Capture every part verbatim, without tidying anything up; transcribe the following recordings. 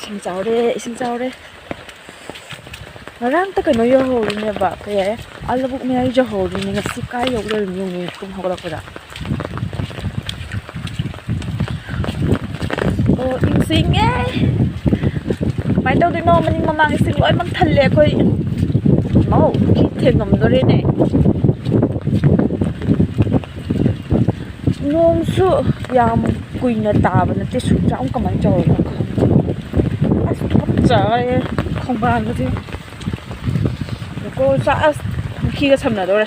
ꯏꯁꯤꯡ ꯆꯥꯎꯔꯦ, ꯏꯁꯤꯡ ꯆꯥꯎꯔꯦ꯫ ꯉꯔꯥꯡꯇ ꯀꯩꯅꯣ ꯌꯧꯍꯧꯔꯤꯅꯦꯕ, ꯀꯩ ꯍꯥꯏ, ꯑꯥ ꯂꯧꯕꯨꯛ ꯃꯌꯥꯏ ꯌꯧꯍꯧꯔꯤꯅꯦ꯫ ꯉꯁꯤ ꯀꯥꯏ ꯌꯧ ꯂꯩꯔꯝꯃꯤ ꯌꯦꯡꯉꯨꯅꯦ ꯇꯨꯝ ꯍꯧꯒꯠꯂꯛꯄꯗ꯫ ꯑꯣ, ꯏꯪꯁꯨ ꯏꯪꯉꯦ꯫ ꯀꯃꯥꯏꯅ ꯇꯧꯗꯣꯏꯅꯣ? ꯃꯅꯤꯡ ꯃꯃꯥꯡ ꯏꯁꯤꯡ ꯂꯣꯏꯅꯃꯛ ꯊꯜꯂꯦ ꯑꯩꯈꯣꯏ꯫ ꯃꯧ, ꯄꯨꯈ꯭ꯔꯤ ꯊꯦꯡꯉꯝꯗꯣꯔꯦꯅꯦ꯫ ꯅꯣꯡꯁꯨ ꯌꯥꯝ ꯀꯨꯏꯅ ꯇꯥꯕ ꯅꯠꯇꯦ, ꯁꯨꯛ ꯌꯥꯝ ꯀꯃꯥꯏꯅ ꯇꯧꯔꯤꯅꯣ ꯈꯪꯗꯦ꯫ ꯑꯁ, ꯇꯨꯀꯠꯆꯔꯦ ꯈꯣꯡꯕꯥꯟꯒꯁꯦ꯫ ꯀꯣ ꯆꯥ-, ꯑꯁ, ꯄꯨꯈ꯭ꯔꯤꯒ ꯁꯝꯅꯗꯧꯔꯦ꯫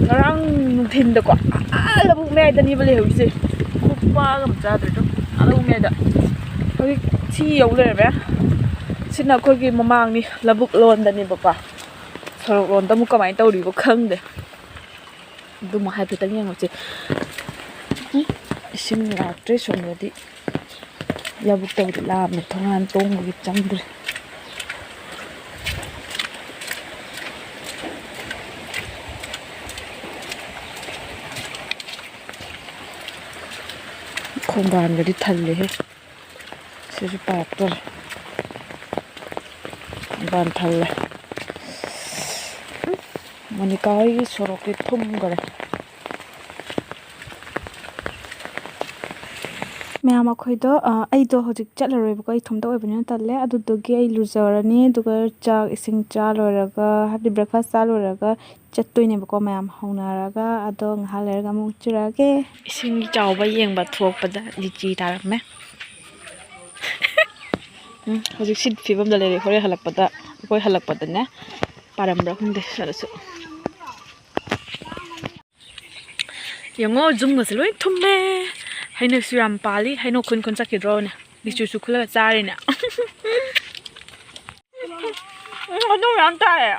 ꯉꯔꯥꯡ ꯅꯨꯡꯊꯤꯟꯗꯀꯣ, ꯑꯥ ꯂꯧꯕꯨꯛ ꯃꯌꯥꯏꯗꯅꯦꯕ ꯂꯩꯍꯧꯔꯤꯁꯦ꯫ ꯈꯨꯄꯥꯒ ꯑꯃ ꯆꯥꯗ꯭ꯔꯦ ꯑꯗꯨꯝ, ꯑꯥ ꯂꯧꯕꯨꯛ ꯃꯌꯥꯏꯗ꯫ ꯍꯧꯖꯤꯛ ꯁꯤ ꯌꯧ ꯂꯩꯔꯝꯃꯦ꯫ ꯁꯤꯅ ꯑꯩꯈꯣꯏꯒꯤ ꯃꯃꯥꯡꯅꯤ, ꯂꯧꯕꯨꯛ ꯂꯣꯟꯗꯅꯦꯕꯀꯣ꯫ ꯁꯣꯔꯣꯛ ꯂꯣꯟꯗ ꯑꯃꯨꯛ ꯀꯃꯥꯏꯅ ꯇꯧꯔꯤꯕ ꯈꯪꯗꯦ꯫ ꯑꯗꯨꯃꯨꯛ ꯍꯥꯏꯐꯦꯠꯇꯪ ꯌꯦꯡꯉꯨꯁꯦ꯫ ꯎꯝ, ꯏꯁꯤꯡ ꯂꯥꯛꯇ꯭ꯔꯦ ꯁꯣꯝꯗꯗꯤ꯫ ꯂꯧꯕꯨꯛꯇꯕꯨꯗꯤ ꯂꯥꯛꯑꯕꯅꯦ, ꯊꯣꯡꯒꯥꯟ ꯇꯣꯡꯕꯒꯤ ꯆꯪꯗ꯭ꯔꯦ꯫ ꯈꯣꯡꯕꯥꯟꯒꯗꯤ ꯊꯜꯂꯦꯍꯦ꯫ ꯁꯤꯁꯨ ꯄꯥꯏꯔꯛꯇꯣꯔꯦ꯫ ꯈꯣꯡꯕꯥꯟ ꯊꯜꯂꯦ꯫ ꯃꯣꯅꯤꯀꯥ ꯍꯣꯏꯒꯤ ꯁꯣꯔꯣꯛꯇꯤ ꯊꯨꯝꯈꯔꯦ꯫ ꯃꯌꯥꯝ ꯑꯩꯈꯣꯏꯗꯣ, ꯑ, ꯑꯩꯗꯣ ꯍꯧꯖꯤꯛ ꯆꯠꯂꯔꯣꯏꯕꯀꯣ, ꯑꯩ ꯏꯊꯣꯝꯇ ꯑꯣꯏꯕꯅꯤꯅ ꯇꯜꯂꯦ꯫ ꯑꯗꯨꯗꯨꯒꯤ ꯑꯩ ꯂꯨꯖꯔꯅꯤ, ꯑꯗꯨꯒ ꯆꯥꯛ ꯏꯁꯤꯡ ꯆꯥ ꯂꯣꯏꯔꯒ, ꯍꯥꯏꯕꯗꯤ breakfast ꯆꯥ ꯂꯣꯏꯔꯒ ꯆꯠꯇꯣꯏꯅꯦꯕꯀꯣ, ꯃꯌꯥꯝ ꯍꯧꯅꯔꯒ꯫ ꯑꯗꯣ ꯉꯥꯏꯍꯥꯛ ꯂꯩꯔꯒ ꯑꯃꯨꯛ ꯆꯨꯔꯛꯑꯒꯦ꯫ ꯏꯁꯤꯡ ꯆꯥꯎꯕ ꯌꯦꯡꯕ ꯊꯣꯛꯄꯗ ꯂꯤꯆꯤ ꯇꯥꯔꯝꯃꯦ꯫ ꯎꯝ, ꯍꯧꯖꯤꯛ ꯁꯤ ꯐꯤꯕꯝꯗ ꯂꯩꯔꯦ꯫ ꯍꯣꯔꯦꯟ ꯍꯜꯂꯛꯄꯗ, ꯑꯩꯈꯣꯏ ꯍꯜꯂꯛꯄꯗꯅꯦ, ꯄꯥꯔꯝꯕ꯭ꯔꯥ ꯈꯪꯗꯦ꯫ ꯑꯗꯨꯁꯨ ꯌꯦꯡꯉꯣ, ꯌꯨꯝꯒꯁꯦ ꯂꯣꯏ ꯊꯨꯝꯃꯦ꯫ ꯍꯩꯅꯧꯁꯨ ꯌꯥꯝ ꯄꯥꯜꯂꯤ꯫ ꯍꯩꯅꯧ ꯈꯨꯟ ꯈꯨꯟ ꯆꯠꯈꯤꯗ꯭ꯔꯣꯅꯦ? ꯂꯤꯆꯨꯁꯨ ꯈꯨꯜꯂꯒ ꯆꯥꯔꯤꯅꯦ꯫ ꯎꯝ, ꯑꯗꯨ ꯌꯥꯝ ꯇꯥꯏꯌꯦ꯫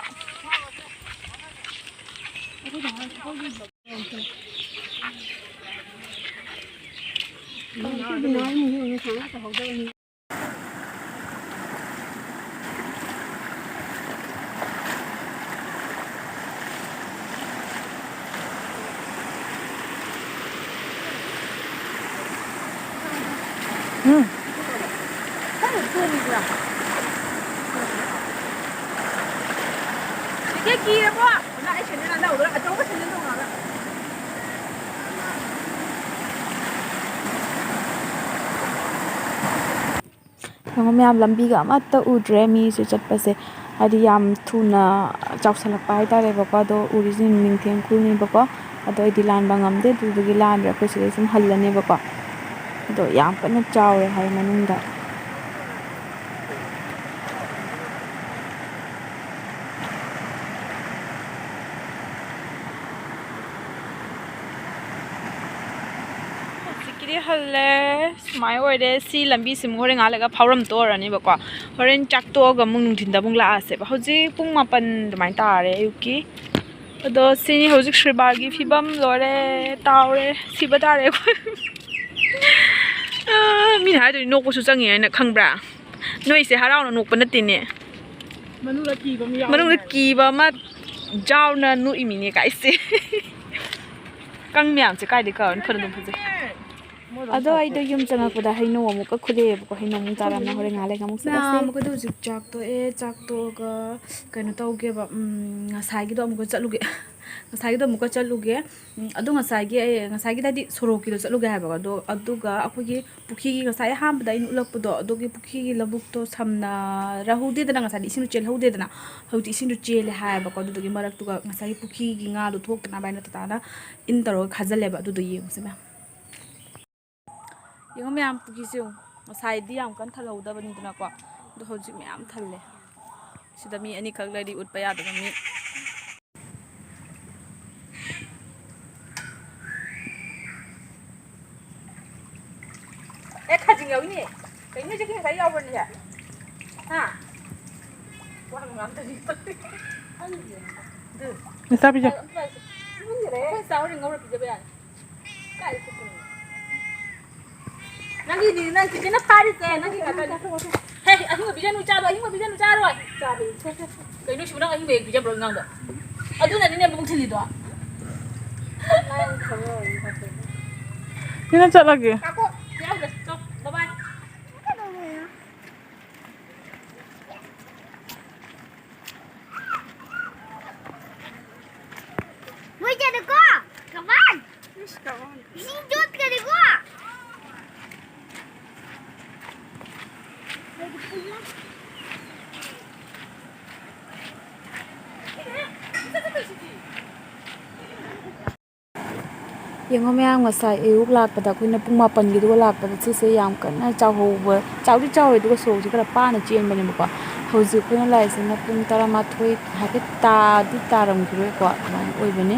ꯆꯦꯆꯦ ꯀꯤꯔꯕꯣ? ꯑꯩ ꯁꯦꯟꯗꯜ ꯅꯥꯟꯊꯍꯧꯗ꯭ꯔꯦ꯫ ꯑꯆꯧꯕ ꯁꯦꯟꯗꯜ ꯇꯣꯡꯉꯒ꯫ ꯌꯦꯡꯉꯣ ꯃꯌꯥꯝ, ꯂꯝꯕꯤꯒ ꯑꯃꯠꯇ ꯎꯗ꯭ꯔꯦ ꯃꯤꯁꯨ ꯆꯠꯄꯁꯦ꯫ ꯍꯥꯏꯗꯤ ꯌꯥꯝ ꯊꯨꯅ ꯆꯥꯎꯁꯜꯂꯛꯄ ꯍꯥꯏꯇꯥꯔꯦꯕꯀꯣ꯫ ꯑꯗꯣ ꯎꯔꯤꯁꯤ ꯅꯨꯃꯤꯠ ꯊꯦꯡ ꯈꯨꯜꯅꯦꯕꯀꯣ꯫ ꯑꯗꯣ ꯑꯩꯗꯤ ꯂꯥꯟꯕ ꯉꯝꯗꯦ, ꯑꯗꯨꯗꯨꯒꯤ ꯂꯥꯟꯗ꯭ꯔꯦ꯫ ꯑꯩꯈꯣꯏ ꯁꯤꯗꯩ ꯁꯨꯝ ꯍꯜꯂꯅꯦꯕꯀꯣ꯫ ꯑꯗꯣ ꯌꯥꯝ ꯀꯟꯅ ꯆꯥꯎꯔꯦ ꯍꯥꯏ ꯃꯅꯨꯡꯗ꯫ ꯍꯧꯖꯤꯛꯀꯤꯗꯤ ꯍꯜꯂꯦ꯫ ꯁꯨꯃꯥꯏꯅ ꯑꯣꯏꯔꯦ꯫ ꯁꯤ ꯂꯝꯕꯤꯁꯤꯃꯨꯛ ꯍꯣꯔꯦꯟ ꯉꯥꯏꯍꯥꯛ ꯂꯩꯔꯒ ꯐꯥꯎꯔꯝ ꯇꯣꯛꯑꯔꯅꯦꯕꯀꯣ꯫ ꯍꯣꯔꯦꯟ ꯆꯥꯛ ꯇꯣꯛꯑꯒ ꯑꯃꯨꯛ ꯅꯨꯡꯊꯤꯟꯗ ꯑꯃꯨꯛ ꯂꯥꯛꯑꯁꯦꯕ꯫ ꯍꯧꯖꯤꯛ ꯄꯨꯡ ꯃꯥꯄꯟ ꯑꯗꯨꯃꯥꯏꯅ ꯇꯥꯔꯦ ꯑꯌꯨꯛꯀꯤ꯫ ꯑꯗꯣ ꯁꯤꯅꯤ ꯍꯧꯖꯤꯛ ꯁ꯭ꯔꯤꯕꯥꯒꯤ ꯐꯤꯕꯝ꯫ ꯂꯣꯏꯔꯦ, ꯇꯥꯎꯔꯦ, ꯁꯤꯕ ꯇꯥꯔꯦ ꯑꯩꯈꯣꯏ꯫ ꯑꯥ, ꯃꯤꯅ ꯍꯥꯏꯗꯣꯏꯅꯤ ꯅꯣꯛꯄꯁꯨ ꯆꯪꯉꯤ ꯍꯥꯏꯅ, ꯈꯪꯕ꯭ꯔꯥ? ꯅꯣꯏꯁꯦ ꯍꯔꯥꯎꯅ ꯅꯣꯛꯄ ꯅꯠꯇꯦꯅꯦ꯫ ꯃꯅꯨꯡꯗ ꯀꯤꯕ ꯑꯃ ꯌꯥꯎꯔꯤ ꯃꯅꯨꯡꯗ ꯍꯥꯏꯕ꯫ ꯀꯤꯕ ꯑꯃ ꯌꯥꯎꯅ ꯅꯣꯛꯏꯃꯤꯅꯦ ꯀꯥꯏꯁꯦ꯫ ꯀꯥꯡ ꯃꯌꯥꯝꯁꯦ ꯀꯥꯏꯗꯩ ꯀꯥꯎꯔꯅꯤ? ꯐꯅꯗꯨꯝ ꯐꯖꯩ꯫ ꯑꯗꯣ ꯑꯩꯗꯣ ꯌꯨꯝ ꯆꯪꯉꯛꯄꯗ ꯍꯩꯅꯧ ꯑꯃꯨꯛꯀ ꯈꯨꯂꯛꯑꯦꯕꯀꯣ꯫ ꯍꯩꯅꯧ ꯑꯃꯨꯛ ꯆꯥꯔꯝꯃꯦ꯫ ꯍꯣꯔꯦꯟ ꯉꯥꯏꯍꯥꯛ ꯂꯩꯔꯒ ꯑꯃꯨꯛ ꯆꯠꯂꯁꯤ꯫ ꯃꯌꯥꯝ ꯑꯩꯈꯣꯏꯗꯣ ꯍꯧꯖꯤꯛ ꯆꯥꯛ ꯇꯣꯛꯑꯦ꯫ ꯆꯥꯛ ꯇꯣꯛꯑꯒ ꯀꯩꯅꯣ ꯇꯧꯒꯦꯕ, ꯎꯝ, ꯉꯁꯥꯏꯒꯤꯗꯣ ꯑꯃꯨꯛꯀ ꯆꯠꯂꯨꯒꯦ꯫ ꯉꯁꯥꯏꯒꯤꯗꯣ ꯑꯃꯨꯛꯀ ꯆꯠꯂꯨꯒꯦ꯫ ꯎꯝ, ꯑꯗꯣ ꯉꯁꯥꯏꯒꯤ ꯑꯩ, ꯉꯁꯥꯏꯒꯤꯗ ꯍꯥꯏꯗꯤ ꯁꯣꯔꯣꯛꯀꯤꯗꯣ ꯆꯠꯂꯨꯒꯦ ꯍꯥꯏꯕꯀꯣ꯫ ꯑꯗꯣ ꯑꯗꯨꯒ ꯑꯩꯈꯣꯏꯒꯤ ꯄꯨꯈ꯭ꯔꯤꯒꯤ ꯉꯁꯥꯏ ꯑꯍꯥꯟꯕꯗ ꯑꯩꯅ ꯎꯠꯂꯛꯄꯗꯣ, ꯑꯗꯨꯒꯤ ꯄꯨꯈ꯭ꯔꯤꯒꯤ ꯂꯧꯕꯨꯛꯇꯣ ꯁꯝꯅꯔꯍꯧꯗꯦꯗꯅ, ꯉꯁꯥꯏꯗꯤ ꯏꯁꯤꯡꯗꯣ ꯆꯦꯜꯍꯧꯗꯦꯗꯅ, ꯍꯧꯖꯤꯛꯇꯤ ꯏꯁꯤꯡꯗꯣ ꯆꯦꯜꯂꯦ ꯍꯥꯏꯌꯦꯕꯀꯣ꯫ ꯑꯗꯨꯗꯨꯒꯤ ꯃꯔꯛꯇꯨꯒ ꯉꯁꯥꯏꯒꯤ ꯄꯨꯈ꯭ꯔꯤꯒꯤ ꯉꯥꯗꯣ ꯊꯣꯛꯇꯅꯕ ꯍꯥꯏꯅ ꯇꯇꯥꯅ ꯏꯟ ꯇꯧꯔꯒ ꯈꯥꯖꯤꯜꯂꯦꯕ꯫ ꯑꯗꯨꯗꯣ ꯌꯦꯡꯉꯨꯁꯦ ꯃꯌꯥꯝ꯫ ꯌꯦꯡꯉꯣ ꯃꯌꯥꯝ, ꯄꯨꯈ꯭ꯔꯤꯁꯦ ꯌꯦꯡꯉꯣ꯫ ꯉꯁꯥꯏꯗꯤ ꯌꯥꯝ ꯀꯟꯅ ꯊꯜꯍꯧꯗꯕꯅꯤꯗꯅꯀꯣ, ꯑꯗꯣ ꯍꯧꯖꯤꯛ ꯃꯌꯥꯝ ꯊꯜꯂꯦ꯫ ꯁꯤꯗ ꯃꯤ ꯑꯅꯤꯈꯛ ꯂꯩꯔꯤ ꯎꯠꯄ ꯌꯥꯗꯕ ꯃꯤ꯫ ꯑꯦ, ꯈꯥꯖꯤꯡ ꯌꯥꯎꯏꯅꯦ꯫ ꯀꯩꯅꯣ ꯍꯧꯖꯤꯛꯀꯤ ꯉꯁꯥꯏ ꯌꯥꯎꯕꯅꯤꯁꯦ? ꯍꯥ? ꯋꯥ ꯉꯥꯡꯗꯕꯤ꯫ ꯑꯗꯨ꯫ ꯅꯆꯥ ꯄꯤꯖꯧ꯫ ꯑꯩꯈꯣꯏ ꯆꯥ ꯍꯣꯔꯦꯟ ꯉꯧꯔ ꯄꯤꯖꯕ ꯌꯥꯅꯤ꯫ ꯀꯥꯏꯗ ꯆꯠꯇꯣꯏꯅꯣ? ꯅꯪꯒꯤꯗꯤ, ꯅꯪ ꯆꯤꯆꯦꯅ ꯐꯥꯔꯤꯁꯦ, ꯅꯪꯒꯤ ꯉꯥꯛꯇꯅꯤ꯫ ꯍꯦ, ꯑꯍꯤꯡꯕ ꯄꯤꯖꯅꯨ, ꯆꯥꯔꯣꯏ, ꯑꯍꯤꯡꯕ ꯄꯤꯖꯅꯨ, ꯆꯥꯔꯣꯏ꯫ ꯆꯥꯔꯣꯏ꯫ ꯀꯩꯅꯣ ꯁꯤꯕꯨ, ꯅꯪ ꯑꯍꯤꯡꯕ ꯍꯦꯛ ꯄꯤꯖꯕ꯭ꯔꯣ ꯑꯉꯥꯡꯗ? ꯑꯗꯨꯅꯅꯤꯅꯦ ꯃꯕꯨꯛ ꯊꯤꯜꯂꯤꯗꯣ꯫ ꯁꯤꯅ ꯆꯠꯂꯒꯦ꯫ ꯉꯥꯏꯈꯣ, ꯌꯥꯎꯗ꯭ꯔꯦ꯫ ꯆꯣ, bye bye꯫ ꯏꯁꯤꯡ ꯆꯣꯠꯈ꯭ꯔꯦꯀꯣ꯫ ꯌꯦꯡꯉꯣ ꯃꯌꯥꯝ, ꯉꯁꯥꯏ ꯑꯌꯨꯛ ꯂꯥꯛꯄꯗ, ꯑꯩꯈꯣꯏꯅ ꯄꯨꯡ ꯃꯥꯄꯟꯒꯤꯗꯨꯒ ꯂꯥꯛꯄꯗ, ꯁꯤꯁꯦ ꯌꯥꯝ ꯀꯟꯅ ꯆꯥꯎꯍꯧꯕ, ꯆꯥꯎꯗꯤ ꯆꯥꯎꯋꯦ, ꯑꯗꯨꯒ ꯁꯣꯔꯣꯛꯁꯦ ꯈꯔ ꯄꯥꯅ ꯆꯦꯟꯕꯅꯦꯕꯀꯣ꯫ ꯍꯧꯖꯤꯛ ꯑꯩꯈꯣꯏꯅ ꯂꯥꯛꯏꯁꯤꯅ ꯄꯨꯡ ꯇꯔꯥꯃꯥꯊꯣꯏ ꯍꯥꯏꯐꯦꯠ ꯇꯥꯗꯤ ꯇꯥꯔꯝꯈꯤꯔꯣꯏꯀꯣ, ꯑꯗꯨꯃꯥꯏꯅ ꯑꯣꯏꯕꯅꯦ꯫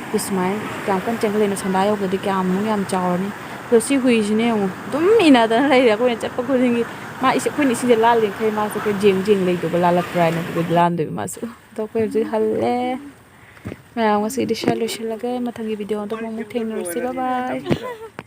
ꯑꯗꯨ ꯁꯨꯃꯥꯏꯅ ꯌꯥꯝ ꯀꯟꯅ ꯆꯦꯟꯈꯠꯂꯛꯏꯅꯣ, ꯁꯟꯗꯥ ꯌꯧꯕꯗꯗꯤ ꯀꯌꯥꯃꯨꯛ ꯌꯥꯝ ꯆꯥꯎꯔꯅꯤ꯫ ꯑꯗꯣ ꯁꯤ ꯍꯨꯏꯁꯤꯅꯦ ꯌꯦꯡꯉꯣ, ꯑꯗꯨꯝ ꯏꯟꯅꯗꯅ ꯂꯩꯔꯦ꯫ ꯑꯩꯈꯣꯏꯅ ꯆꯠꯄ ꯈꯨꯗꯤꯡꯒꯤ ꯃꯥ ꯏꯁ-, ꯑꯩꯈꯣꯏꯅ ꯏꯁꯤꯡꯁꯦ ꯂꯥꯜꯂꯤꯈꯩ ꯃꯥꯁꯦ ꯑꯩꯈꯣꯏ ꯖꯦꯡ ꯖꯦꯡ ꯂꯩꯗꯧꯕ, ꯂꯥꯜꯂꯛꯄ꯭ꯔꯥ ꯍꯥꯏꯅ ꯑꯗꯨꯒꯗꯤ ꯂꯥꯟꯗꯣꯏꯕ ꯃꯥꯁꯨ꯫ ꯑꯗꯣ ꯑꯩꯈꯣꯏ ꯍꯧꯖꯤꯛ ꯍꯜꯂꯦ꯫ ꯃꯌꯥꯝ, ꯉꯁꯤꯒꯤꯗꯤ ꯁ꯭ꯋꯥꯏ ꯂꯣꯏꯁꯤꯜꯂꯒꯦ꯫ ꯃꯊꯪꯒꯤ ꯚꯤꯗꯤꯑꯣ ꯑꯃꯗ ꯑꯃꯨꯛ ꯊꯦꯡꯅꯔꯁꯤ꯫ ꯕꯥꯏ ꯕꯥꯏ꯫